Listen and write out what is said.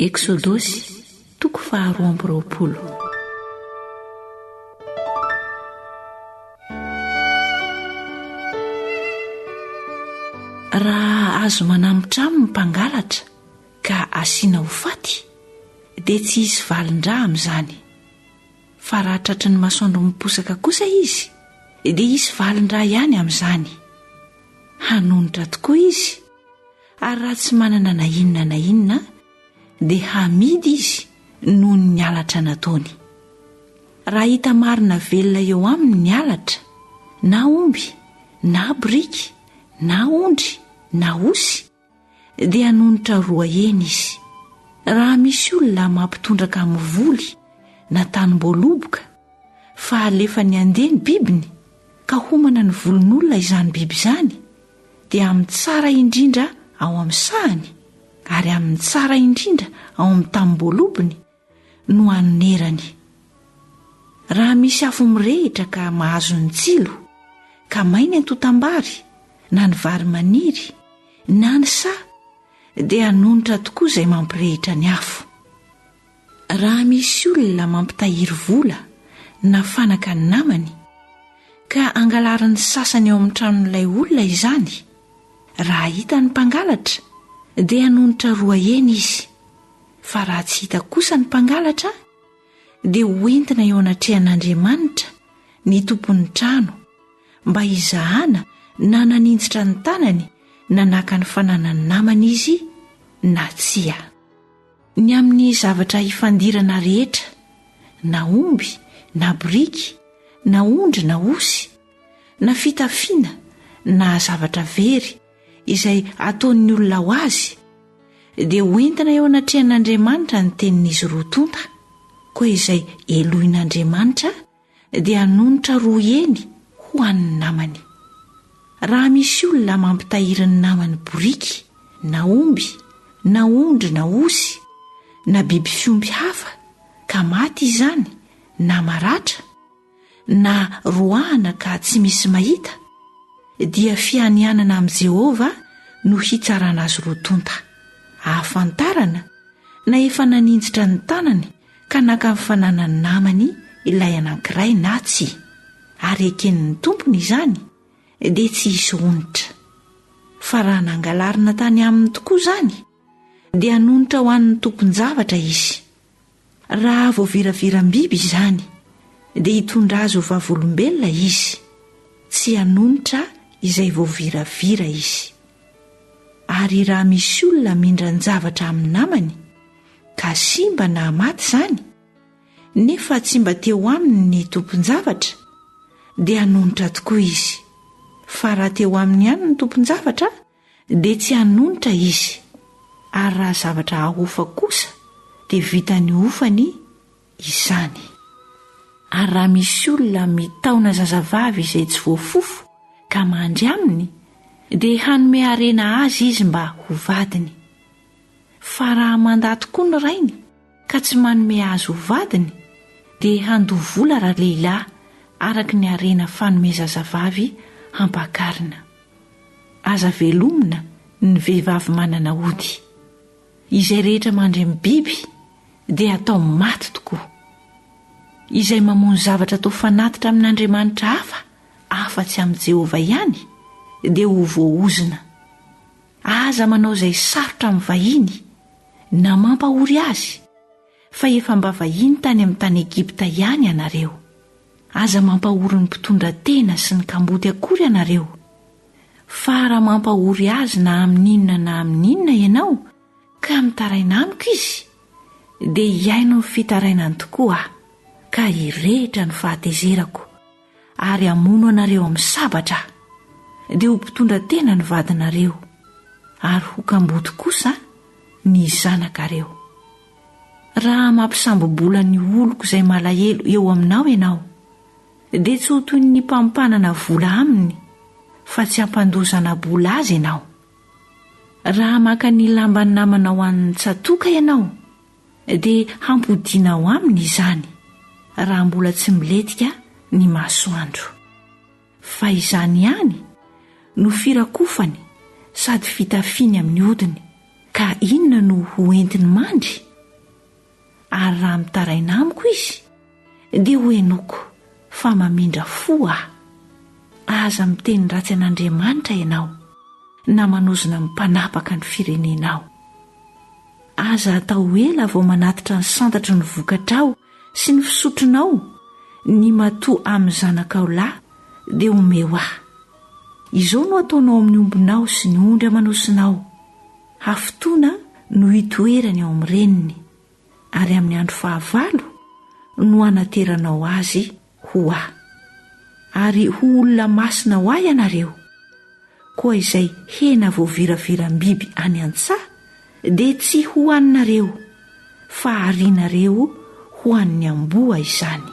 Eksodosy, toko faharoa 22. Raha azo manambotra aminy ny mpangalatra ka asiana ho faty, dia tsy hisy valin-drà amin'izany. Fa raha tratry ny masoandro miposaka kosa izy, dia hisy valin-drà ihany amin'izany. Hanonitra tokoa izy, ary raha tsy manana na inona na inona, dia hamidy izy noho ny halatra nataony. Raha hita marina velona eo aminy ny halatra, na omby, na boriky, na ondry, na osy, dia hanonitra roa heny izy. Raha misy olona mampitondraka amin'ny voly na tanim-boaloboka, fa alefany handeha ny bibiny, ka homana ny volon'olona izany biby izany, dia amin'ny tsara indrindra ao amin'ny sahany, ary amin'ny tsara indrindra ao amin'ny tanim-boalobony no hanonerany. Raha misy afo mirehitra ka mahazo ny tsilo, ka may ny antontam-bary, na ny vary maniry, na ny saha, dia hanonitra tokoa izay mampirehitra ny afo. Raha misy olona mampitahiry vola na fanaka ny namany, ka angalarin'ny sasany ao amin'ny tranon'ilay olona izany, raha hita ny mpangalatra, dia hanonitra roa heny izy. Fa raha tsy hita kosa ny mpangalatra, dia hoentina eo anatrehan'Andriamanitra ny tompon'ny trano mba hizahana na naninjitra ny tanany na naka ny fananan'ny namany izy na tsia. Ny amin'ny zavatra ifandirana rehetra, na omby na boriky na ondry na osy, na fitafiana na zavatra very izay ataon'ny olona ho azy, dia hoentina eo anatrehan'Andriamanitra ny tenin'izy roa tonta, koa izay helohin'Andriamanitra dia hanonitra roa heny ho an'ny namany. Raha misy olona mampitahiry ny namany boriky na omby na ondry na osy na biby fiompy hafa ka maty izany na maratra na roahana ka tsy misy mahita, dia fianianana amin'i Jehovah no hitsarana azy roa tonta, ahafantarana na efa naninjitra ny tanany ka naka ny fananan'ny namany ilay anankiray na tsia, ary eken'ny tompony izany, dia tsy hisy onitra. Fa raha nangalarina tany aminy tokoa izany, dia hanonitra ho an'ny tompon-javatra izy. Raha voaviraviram-biby izany, dia hitondra azy ho vavolombelona izy, tsy hanonitra izay voaviravira izy. Ary raha misy olona mindran-javatra amin'ny namany, ka simba na maty izany, nefa tsy mba teo aminy ny tompon-javatra, dia hanonitra tokoa izy. Fa raha teo aminy ihany ny tompon-javatra, dia tsy hanonitra izy, ary raha zavatra ahofa kosa dia vitany hofany izany. Ary raha misy olona mitaona zazavavy izay tsy voafofo ka mandry aminy, dia hanome harena azy izy mba ho vadiny. Fa raha mandà tokoa ny rainy ka tsy manome azy ho vadiny, dia handoa vola ralehilahy araka ny harena fanome zazavavy hampakarina. Aza velomina ny vehivavy manana ody. Izay rehetra mandry amin'ny biby dia atao maty tokoa. Izay mamono zavatra atao fanatitra amin'andriamanitra hafa afa-tsy amin'i Jehovah ihany dia ho voaozona. Aza manao izay sarotra amin'ny vahiny na mampahory azy, fa efa mba vahiny tany amin'ny tany Egypta ihany ianareo. Aza mampahory ny mpitondra tena sy ny kamboty akory ianareo, fa raha mampahory azy na amin'inona na amin'inona ianao ka mitaraina amiko izy, dia hihaino ny fitarainany tokoa aho, ka hirehitra ny fahatezerako, ary hamono anareo amin'ny sabatra aho. Dia ho mpitondra tena ny vadinareo, ary ho kamboty kosa ny zanakareo. Raha mampisambo-bola ny oloko izay malahelo eo aminao ianao, dia tsy ho toy ny mpampanana vola aminy, fa tsy hampandoa zana-bola azy ianao. Raha maka ny lamban'ny namanao an'ny tsatoka ianao, dia hampodianao aminy izany, raha mbola tsy milentika ny masoandro. Fa izany ihany no firakofany sady fitafiany amin'ny hodiny, ka inona no ho entiny mandry? Ary raha mitaraina amiko izy, dia hohenoiko fa mamindra fo aho. Aza miteny ratsy an'Andriamanitra ianao, na manozona ny mpanapaka ny firenenao. Aza atao ela vao manatitra ny santatry ny vokatrao sy ny fisotronao, ny matoa amin'ny zanakao lahy dia omeo ahy. Izao no ataonao amin'ny ombinao sy ny ondry aman'osinao, hafitoana no hitoerany ao amin'ny reniny, ary amin'ny andro fahavalo no hanateranao azy ho ahy. Ary ho olona masina ho ahy ianareo, koa izay hena voaviraviram-biby any an-tsaha dia tsy hohaninareo, fa harianareo ho an'ny amboa izany.